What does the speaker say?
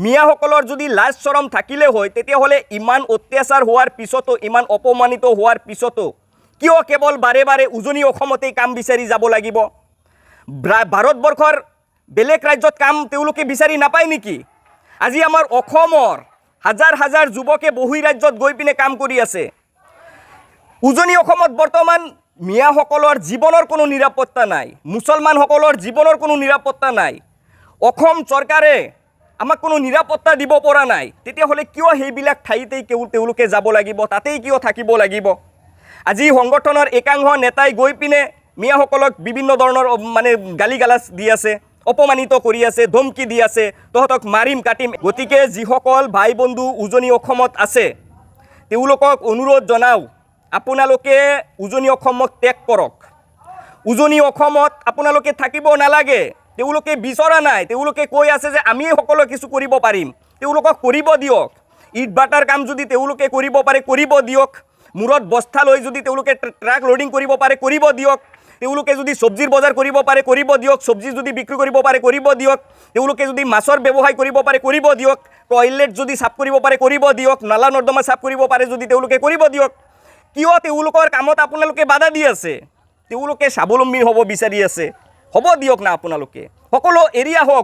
মিয়াসকলৰ যদি লাজ চৰম থাকিলে হয়, তেতিয়াহ'লে ইমান অত্যাচাৰ হোৱাৰ পিছতো, ইমান অপমানিত হোৱাৰ পিছতো কিয় কেৱল বাৰে বাৰে উজনি অসমতেই কাম বিচাৰি যাব লাগিব? ভাৰতবৰ্ষৰ বেলেগ ৰাজ্যত কাম তেওঁলোকে বিচাৰি নাপায় নেকি? আজি আমাৰ অসমৰ হাজাৰ হাজাৰ যুৱকে বহিঃ ৰাজ্যত গৈ পিনে কাম কৰি আছে। উজনি অসমত বৰ্তমান মিয়াসকলৰ জীৱনৰ কোনো নিৰাপত্তা নাই, মুছলমানসকলৰ জীৱনৰ কোনো নিৰাপত্তা নাই। অসম চৰকাৰে আমাক কোনো নিৰাপত্তা দিব পৰা নাই। তেতিয়াহ'লে কিয় সেইবিলাক ঠাইতেই কেৱল তেওঁলোকে যাব লাগিব? তাতেই কিয় থাকিব লাগিব? আজি সংগঠনৰ একাংশ নেতাই গৈ পিনে মিয়াসকলক বিভিন্ন ধৰণৰ মানে গালি গালাজ দি আছে, অপমানিত কৰি আছে, ধমকি দি আছে, তহঁতক মাৰিম কাটিম। গতিকে যিসকল ভাই বন্ধু উজনি অসমত আছে, তেওঁলোকক অনুৰোধ জনাওঁ, আপোনালোকে উজনি অসমক ত্যাগ কৰক। উজনি অসমত আপোনালোকে থাকিব নালাগে। তেওঁলোকে বিচৰা নাই। তেওঁলোকে কৈ আছে যে আমি সকলো কিছু কৰিব পাৰিম। তেওঁলোকক কৰিব দিয়ক। ইট ভাটাৰ কাম যদি তেওঁলোকে কৰিব পাৰে, কৰিব দিয়ক। মূৰত বস্তা লৈ যদি তেওঁলোকে ট্ৰাক লোডিং কৰিব পাৰে, কৰিব দিয়ক। তেওঁলোকে যদি চব্জিৰ বজাৰ কৰিব পাৰে, কৰিব দিয়ক। চব্জি যদি বিক্ৰী কৰিব পাৰে, কৰিব দিয়ক। তেওঁলোকে যদি মাছৰ ব্যৱসায় কৰিব পাৰে, কৰিব দিয়ক। টয়লেট যদি চাফ কৰিব পাৰে, কৰিব দিয়ক। নালা নৰ্দমা চাফ কৰিব পাৰে যদি তেওঁলোকে, কৰিব দিয়ক। কিয় তেওঁলোকৰ কামত আপোনালোকে বাধা দি আছে? তেওঁলোকে স্বাৱলম্বী হ'ব বিচাৰি আছে, হ'ব দিয়ক না। আপোনালোকে সকলো এৰিয়া হওক।